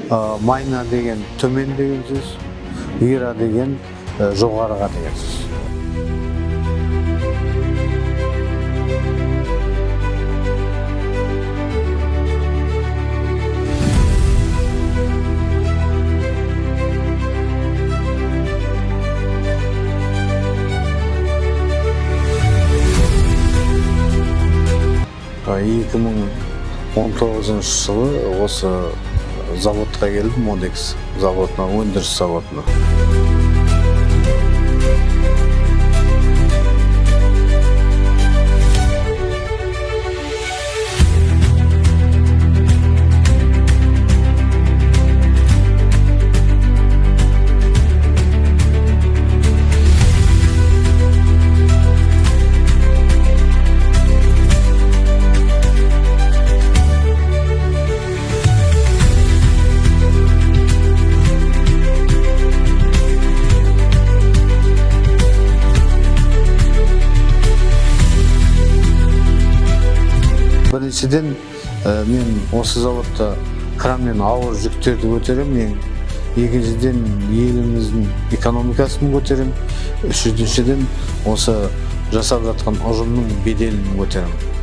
Майна деген төмен деген сөз, вира деген жоғарыға деген сөз. 2019 жылы осы заводқа келдім, Модекс заводына, өндіріс заводына. Біріншіден, мен осы заводта кранмен ауыр жүктерді көтеремін. Ең екіншіден, еліміздің экономикасын көтеремін. Үшіншіден, осы жасап жатқан ұжымның беделін көтеремін.